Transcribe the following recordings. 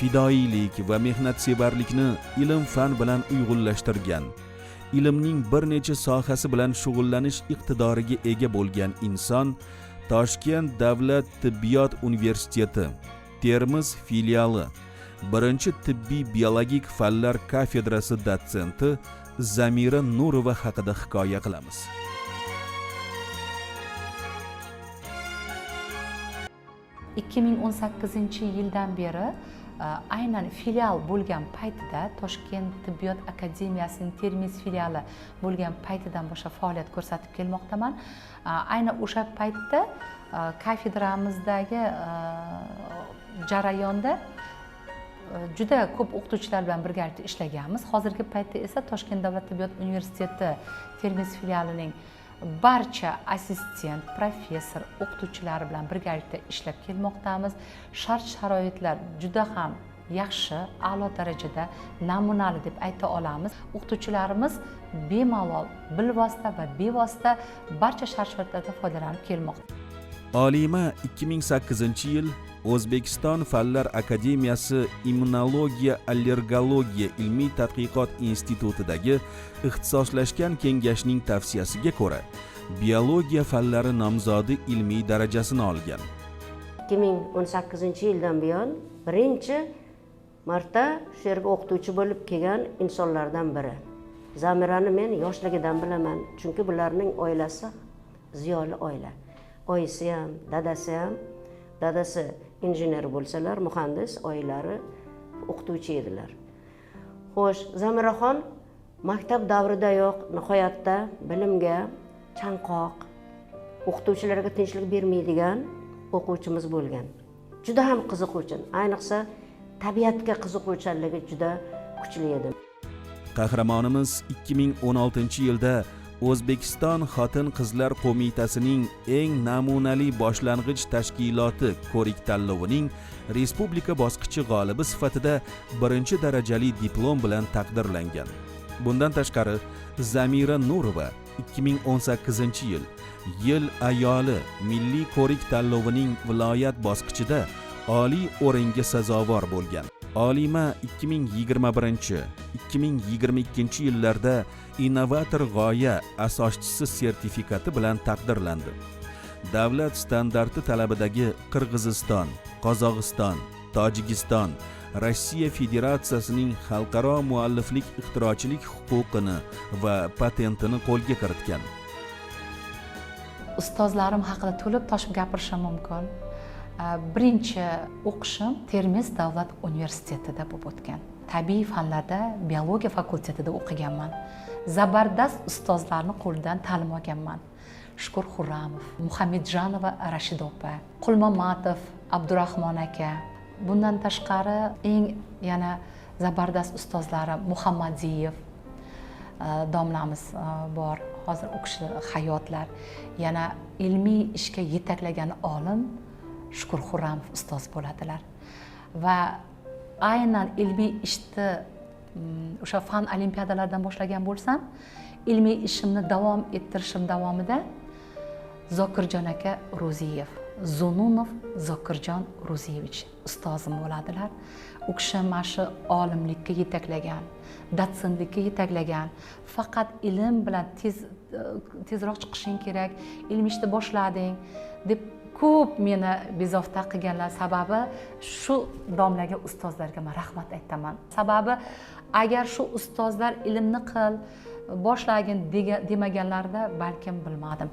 Fidoyilik va mehnatsevarlikni ilm fan bilan uyg'unlashtirgan, ilmning bir necha sohasi bilan shug'ullanish iqtidoriga ega bo'lgan inson Toshkent davlat tibbiyot universiteti Termiz filiali birinchi tibbiy biologik fanlar kafedrasi dotsenti Zamira Nurova haqida hikoya qilamiz. 2018-yildan beri aynan filial bo'lgan paytida, Toshkent tibbiyot akademiyasining Termiz filiali bo'lgan paytidan boshlab faoliyat ko'rsatib kelmoqdaman. Aynan o'sha paytda kafedramizdagi jarayonda juda ko'p o'qituvchilar bilan birgalikda ishlaganmiz. Hozirgi paytda esa Toshkent davlat tibbiyot universiteti Termiz filialining barcha assistent, professor, o'qituvchilari bilan birgalikda ishlab kelmoqdamiz. Shart sharoitlar juda ham yaxshi, a'lo darajada, namunali deb ayta olamiz. O'qituvchilarimiz bemalol, bilvosita va bevosita barcha shart sharoitlardan foydalanib kelmoqda. Olima 2008-yil O'zbekiston Fanlar akademiyasi Immunologiya allergologiya ilmiy tadqiqot institutidagi ixtisoslashgan kengashning tavsiyasiga ko'ra biologiya fanlari nomzodi ilmiy darajasini olgan. 2018-yildan buyon birinchi marta shu yerga o'qituvchi bo'lib kelgan insonlardan biri. Zamirani men yoshligidan bilaman, chunki bularning oilasi ziyoli oila. Oyisi ham, dadasi ham, dadasi injener bo'lsalar, muhandis, oyilari o'qituvchi edilar. Xo'sh, Zamiraxon maktab davridayoq nihoyatda bilimga chanqoq, o'qituvchilarga tinchlik bermaydigan o'quvchimiz bo'lgan. Juda ham qiziquvchan, ayniqsa tabiatga qiziquvchanligi juda kuchli edi. Qahramonimiz 2016-yilda O'zbekiston xotin-qizlar qo'mitasining eng namunali boshlang'ich tashkiloti ko'rik tanlovining respublika bosqichi g'olibi sifatida birinchi darajali diplom bilan taqdirlangan. Bundan tashqari, Zamira Nurova 2018-yil Yil ayoli milliy ko'rik tanlovining viloyat bosqichida oliy o'ringa sazovor bo'lgan. Olima 2021, 2022 yillarda innovator g'oya asoschisi sertifikati bilan taqdirlandi. Davlat standarti talabidagi Qirg'iziston, Qozog'iston, Tojikiston, Rossiya Federatsiyasining xalqaro mualliflik ixtirochilik huquqini va patentini qo'lga kiritgan. Ustozlarim haqida to'lib toshib gapirishim mumkin. Birinchi o'qishim Termiz davlat universitetida bo'lib o'tgan. Tabiiy fanlarda biologiya fakultetida o'qiganman. Zabardast ustozlarni qo'lidan ta'lim olganman. Shukur Xurramov, Muhammedjanova Rashida opa, Qulmamatov Abdurahmon aka. Bundan tashqari eng yana zabardast ustozlari Muhammadiyev domlamiz bor. Hozir u kishi hayotlar. Yana ilmiy ishga yetaklagan olim Shukur Xurramov ustoz bo'ladilar. Va aynan ilmiy ishni o'sha fan olimpiadalaridan boshlagan bo'lsam, ilmiy ishimni davom ettirishim davomida Zokirjon aka Ro'ziyev, Zununov Zokirjon Ro'ziyevich ustozim bo'ladilar. U kishi mana shu olimlikka yetaklagan, dotsentlikka yetaklagan, faqat ilm bilan tezroq chiqishing kerak, ilm ishni boshlading deb ko'p meni bezovta qilganlar. Sababi shu domlaga, ustozlarga men rahmat aytaman. Sababi agar shu ustozlar ilmni qil, boshlagin demaganlarida balkim bilmadim.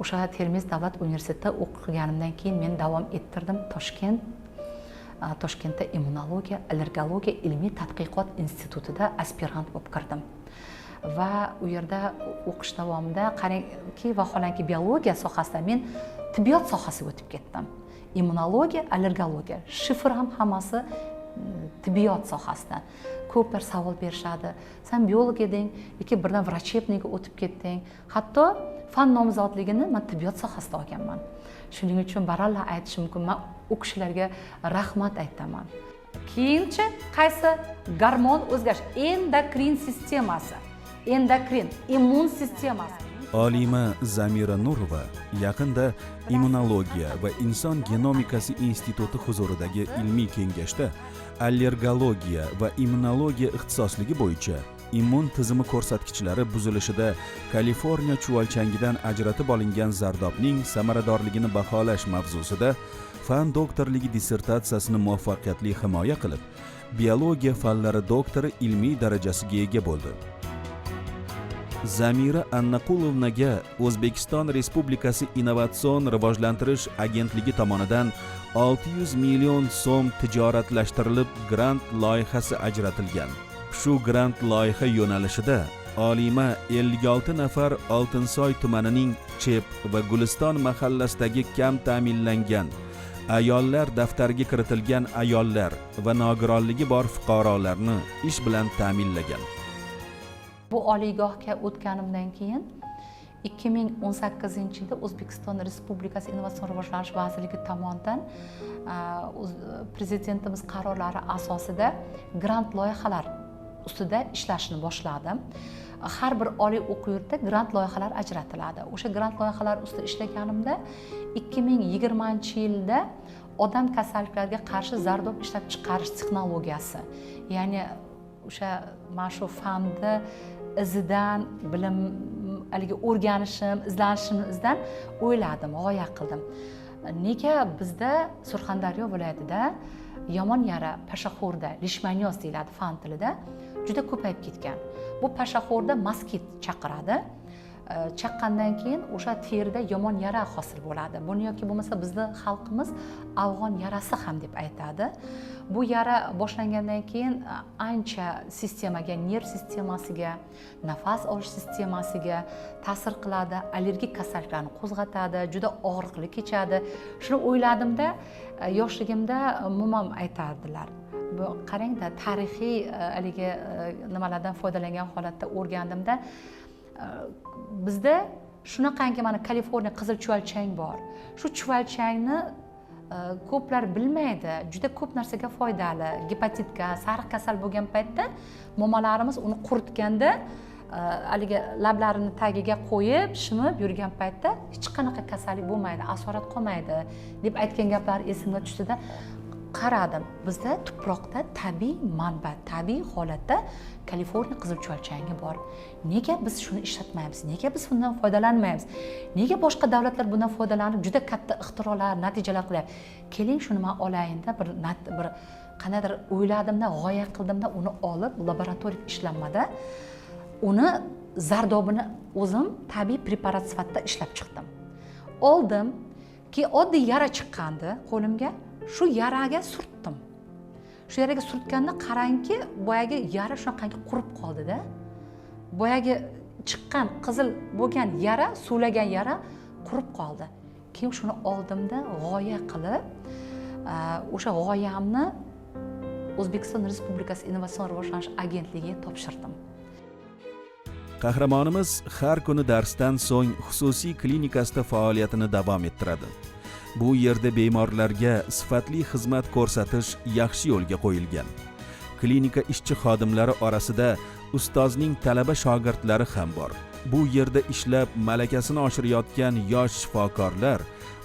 O'sha Termiz davlat universitetida o'qiganimdan keyin men davom ettirdim Toshkentda immunologiya, allergologiya ilmiy tadqiqot institutida aspirant bo'lib kirdim. Va u yerda o'qish davomida qarangki, vaholanki biologiya sohasida men tibbiyot sohasiga o'tib ketdim. Immunologiya, allergologiya, shifr ham hammasi tibbiyot sohasidan. Ko'plar savol berishadi. Sen biolog eding, lekin birdan vrachebniga o'tib ketding. Hatto fan nomzodligini men tibbiyot sohasida olganman. Shuning uchun baralla aytishim mumkin, men u kishilarga rahmat aytaman. Keyinchi qaysi gormon o'zgarish? Endokrin sistemasi. Endokrin, immun sistemasi. Olima Zamira Nurova yaqinda Immunologiya va inson genomikasi instituti huzuridagi ilmiy kengashda allergologiya va immunologiya ixtisosligi bo'yicha immun tizimi ko'rsatkichlari buzilishida Kaliforniya chuvalchangidan ajratib olingan zardobning samaradorligini baholash mavzusida fan doktorligi dissertatsiyasini muvaffaqiyatli himoya qilib, biologiya fanlari doktori ilmiy darajasiga ega bo'ldi. Zamira Annaqulovnaga O'zbekiston Respublikasi Innovatsion rivojlantirish agentligi tomonidan 600 million so'm tijoratlashtirilib grant loyihasi ajratilgan. Shu grant loyiha yo'nalishida olima 56 nafar Oltinsoy tumanining Chep va Guliston mahallasidagi kam ta'minlangan, ayollar daftariga kiritilgan ayollar va nogironligi bor fuqarolarni ish bilan ta'minlagan. Bu oliygohga o'tganimdan keyin 2018-yilda O'zbekiston Respublikasi Innovatsion rivojlanish vazirligi tomonidan prezidentimiz qarorlari asosida grant loyihalar ustida ishlashni boshladim. Har bir oliy o'quv yurtida grant loyihalar ajratiladi. O'sha grant loyihalar ustida ishlaganimda 2020-yilda odam kasalliklariga qarshi zardob ishlab chiqarish texnologiyasi, ya'ni o'sha mana shu fanni izidan bilim haligi o'rganishim, izlanishim izidan o'yladim, g'oya qildim: nega bizda Surxondaryo viloyatida yomon yara, pashaxo'rda, lishmanioz deyiladi fan tilida, juda ko'payib ketgan. Bu pashaxo'rda moskit chaqiradi. Chaqqandan keyin o'sha terida yomon yara hosil bo'ladi. Buni yoki bo'lmasa bizni xalqimiz afg'on yarasi ham deb aytadi. Bu yara boshlangandan keyin ancha sistemaga, nerv sistemasiga, nafas olish sistemasiga ta'sir qiladi, allergik kasalliklarni qo'zg'atadi, juda og'riqli kechadi. Shuni o'yladimda, yoshligimda mo'mam aytardilar, bu qarangda, tarixiy haligi nimalardan foydalangan holatda o'rgandimda, bizda shunaqangi mana Kaliforniya qizil chuvalchang bor. Shu chuvalchangni ko'plar bilmaydi, juda ko'p narsaga foydali. Gepatitga, sariq kasal bo'lgan paytda momalarimiz uni quritganda haligi lablarini tagiga qo'yib shimib yurgan paytda hech qanaqa kasallik bo'lmaydi, asorat qolmaydi deb aytgan gaplari esimga tushdida, qaradim, bizda tuproqda tabiiy manba, tabiiy holatda Kaliforniya qizil chuvalchangi bor. Nega biz shuni ishlatmaymiz? Nega biz bundan foydalanmaymiz? Nega boshqa davlatlar bundan foydalanib juda katta ixtirolar, natijalar qilyapti? Keling, shuni man olayinda, bir qandaydir o'yladimda, g'oya qildimda, uni olib laboratoriya ishlanmada uni zardobini o'zim tabiiy preparat sifatida ishlab chiqdim. Oldim, keyin oddiy yara chiqqandi qo'limga, shu yaraga surtdim. Shu yaraga surtganda qarangki, boyagi yara shunaqangi qurib qoldida. Boyagi chiqqan qizil bo'lgan yara, suvlagan yara qurib qoldi. Keyin shuni oldimda g'oya qilib, o'sha g'oyamni O'zbekiston Respublikasi Innovatsion rivojlanish agentligiga topshirdim. Qahramonimiz har kuni darsdan so'ng xususiy klinikasida faoliyatini davom ettiradi. Bu yerda bemorlarga sifatli xizmat ko'rsatish yaxshi yo'lga qo'yilgan. Klinika ishchi xodimlari orasida ustozning talaba shogirdlari ham bor. Bu yerda ishlab malakasini oshirayotgan yosh shifokorlar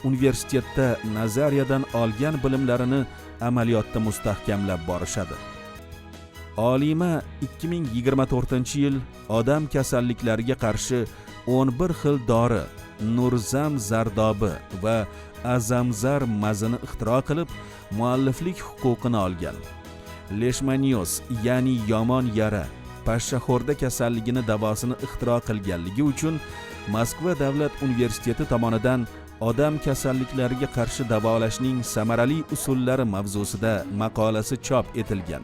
universitetda nazariyadan olgan bilimlarini amaliyotda mustahkamlab borishadi. Olima 2024-yil odam kasalliklariga qarshi 11 xil dori, Nurzam zardobi va Azamzar mazini ixtiro qilib, mualliflik huquqini olgan. Leshmanioz, ya'ni yomon yara, pashshaxo'rda kasalligini davosini ixtiro qilganligi uchun Moskva davlat universiteti tomonidan odam kasalliklariga qarshi davolashning samarali usullari mavzusida maqolasi chop etilgan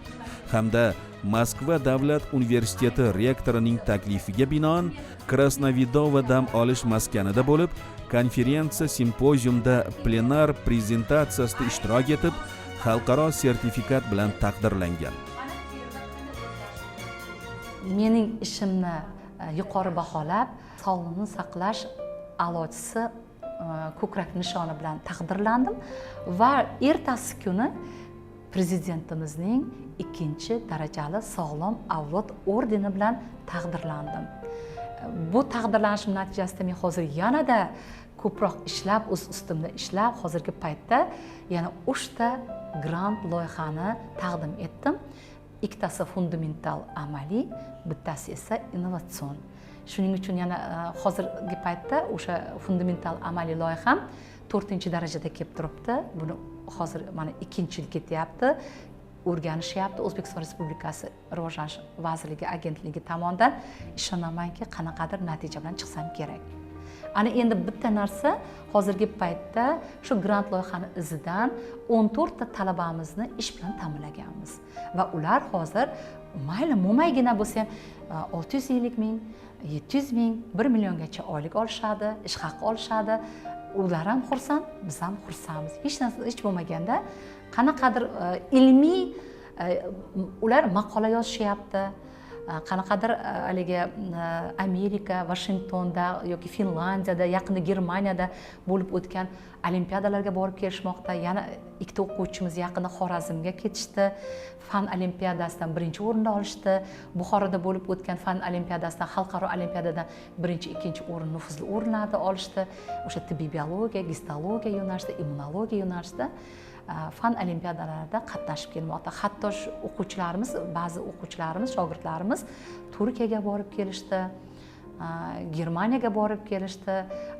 hamda Moskva davlat universiteti rektorining taklifiga binoan Krasnovidova dam olish maskanida bo'lib, konferensiya simpoziumda plenar prezentatsiyasida ishtirok etib, xalqaro sertifikat bilan taqdirlangan. Mening ishimni yuqori baholab, sog'liqni saqlash a'lochisi ko'krak nishoni bilan taqdirlandim va ertasi kuni prezidentimizning 2-darajali sog'lom avlod ordeni bilan taqdirlandim. Bu taqdirlanishim natijasida men hozir yanada ko'proq ishlab, o'z ustimda ishlab, hozirgi paytda yana 3 ta grant loyihani taqdim etdim. Ikkitasi fundamental amaliy, bittasi esa innovatsion. Shuning uchun yana hozirgi paytda o'sha fundamental amaliy loyiham 4-darajada kelib turibdi. Buni hozir mana 2-yil ketyapti, o'rganishyapti O'zbekiston Respublikasi Rivojlanish vazirligi agentligi tomonidan. Ishonamanki, qanaqadir natija bilan chiqsam kerak. Ana endi bitta narsa, hozirgi paytda shu grant loyihani izidan 14 ta talabamizni ish bilan ta'minlaganmiz va ular hozir mayli mo'maygina bo'lsa ham 650 ming, 700 ming, 1 milliongacha oylik olishadi, ish haqi olishadi. Ular ham xursand, biz ham xursandmiz. Hech narsa, hech bo'lmaganda qanaqadir ilmiy ular maqola yozishyapti. Qanaqadir haligi Amerika, Vashingtonda yoki Finlandiyada, yaqinda Germaniyada bo'lib o'tgan olimpiadalarga borib kelishmoqda. Yana 2 ta o'quvchimiz yaqinda Xorazmga ketishdi. Fan olimpiadasidan 1-o'rinni olishdi. Buxoroda bo'lib o'tgan fan olimpiadasidan, xalqaro olimpiadadan 1-, 2 o'rin, nufuzli o'rinlarni olishdi. O'sha tibbiy biologiya, gistologiya yo'nalishida, immunologiya yo'nalishida fan olimpiadalarida qatnashib kelmoqda. Hatto shu o'quvchilarimiz, ba'zi o'quvchilarimiz, shogirdlarimiz Turkiyaga borib kelishdi, Germaniyaga borib kelishdi.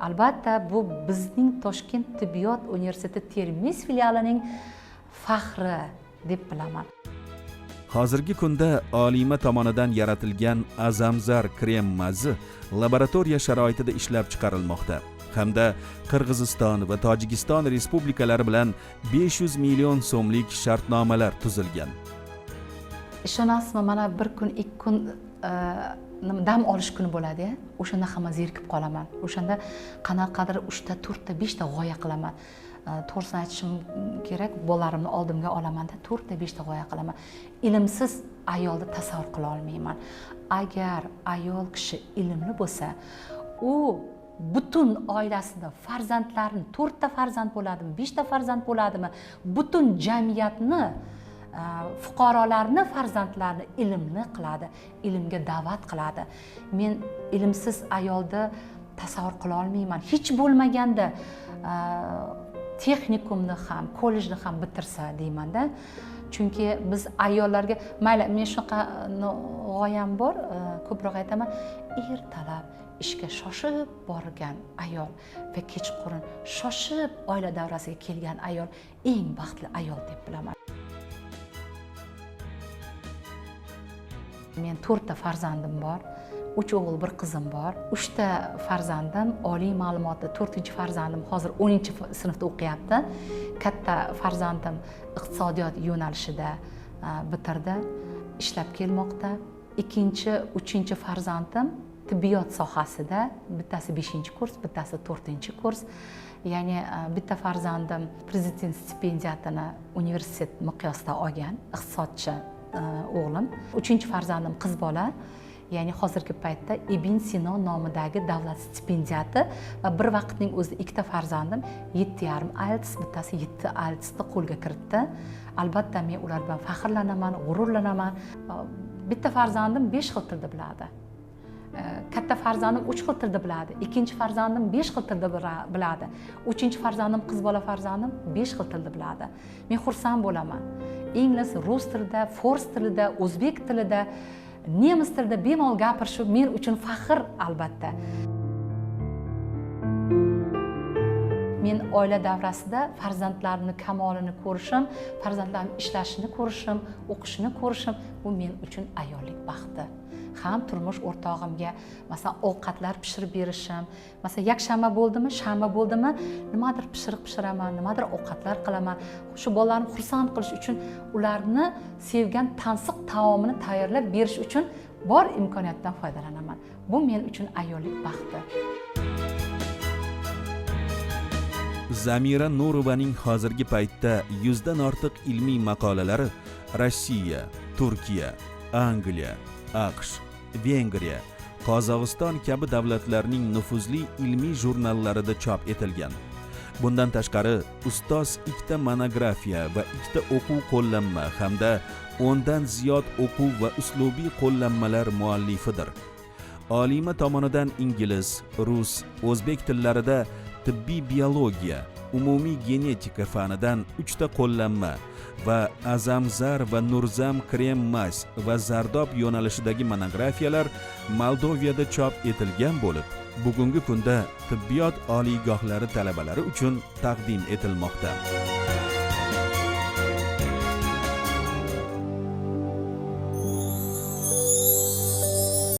Albatta, bu bizning Toshkent tibbiyot universiteti Termiz filialining faxri deb bilaman. Hozirgi kunda olima tomonidan yaratilgan Azamzar krem mazi laboratoriya sharoitida ishlab chiqarilmoqda hamda Qirg'iziston va Tojikiston respublikalari bilan 500 million so'mlik shartnomalar tuzilgan. Ishonasizmi, mana bir kun, 2 kun dam olish kuni bo'ladi, o'shanda hamma zerikib qolaman. O'shanda qanaqadir 3 ta, 4 ta, 5 ta g'oya qilaman. To'g'risini aytishim kerak, bolalarimni oldimga olamanda 4 ta, 5 ta g'oya qilaman. Ilmsiz ayolni tasavvur qila olmayman. Agar ayol kishi ilmli bo'lsa, u butun oilasini, farzandlarini, 4 ta farzand bo'ladimi, 5 ta farzand bo'ladimi, butun jamiyatni, fuqarolarni, farzandlarini ilmli qiladi, ilmga da'vat qiladi. Men ilmsiz ayolni tasavvur qila olmayman. Hech bo'lmaganda texnikumni ham, kollejni ham bitirsa deymanda. Chunki biz ayollarga, mayli, men shunaqa g'oyam bor, ko'proq aytaman, ertalab ishga shoshib borgan ayol va kechqurun shoshib oila davrasiga kelgan ayol eng baxtli ayol deb bilaman. Men 4 ta farzandim bor. 3 o'g'il, 1 qizim bor. 3 ta farzandim oliy ma'lumotli, 4-farzandim hozir 10-sinfda o'qiyapti. Katta farzandim iqtisodiyot yo'nalishida bitirdi, ishlab kelmoqda. 2-, 3 farzandim tibbiyot sohasida, bittasi 5-kurs, bittasi 4-kurs. Ya'ni bitta farzandim prezident stipendiyatini universitet miqyosida olgan, iqtisodchi o'g'lim. 3-farzandim qiz bola. Ya'ni hozirgi paytda Ibn Sino nomidagi davlat stipendiyati va bir vaqtning o'zida 2 ta farzandim 7,5 IELTS, bittasi 7 IELTSni qo'lga kiritdi. Albatta men ular bilan faxrlanaman, g'ururlanaman. Bitta farzandim 5 xil tilda biladi. Katta farzandim 3 xil tilda biladi. 2 farzandim 5 xil tilda biladi. 3 farzandim qiz bola farzandim 5 xil tilda biladi. Men xursand bo'laman. Ingliz, rus tilida, fors tilida, o'zbek tilida, nemis tilida bemalol gapirishi men uchun faxr albatta. Men oila davrasida farzandlarimni kamolini ko'rishim, farzandlarim ishlashini ko'rishim, o'qishini ko'rishim bu men uchun ayollik baxti. Ham turmush o'rtog'imga masalan ovqatlar pishirib berishim, masalan yakshanba bo'ldimi, shanba bo'ldimi, nimadir pishiriq pishiraman, nimadir ovqatlar qilaman. Shu bolalarni xursand qilish uchun ularni sevgan tansiq taomini tayyorlab berish uchun bor imkoniyatdan foydalanaman. Bu men uchun ayollik baxti. Zamira Nurovaning hozirgi paytda 100 dan ortiq ilmiy maqolalari Rossiya, Turkiya, Angliya, AQSh, Vengriya, Qozog'iston kabi davlatlarning nufuzli ilmiy jurnallarida chop etilgan. Bundan tashqari, ustoz 2 ta monografiya va 2 ta o'quv qo'llanma hamda 10 dan ziyod o'quv va uslubiy qo'llanmalar muallifidir. Olima tomonidan ingliz, rus, o'zbek tillarida tibbiy biologiya, umumiy genetika fanidan uchta qo'llanma va azamzar va nurzam krem мазь va zardob yo'nalishidagi monografiyalar Moldoviyada chop etilgan bo'lib, bugungi kunda tibbiyot oliygohlari talabalari uchun taqdim etilmoqda.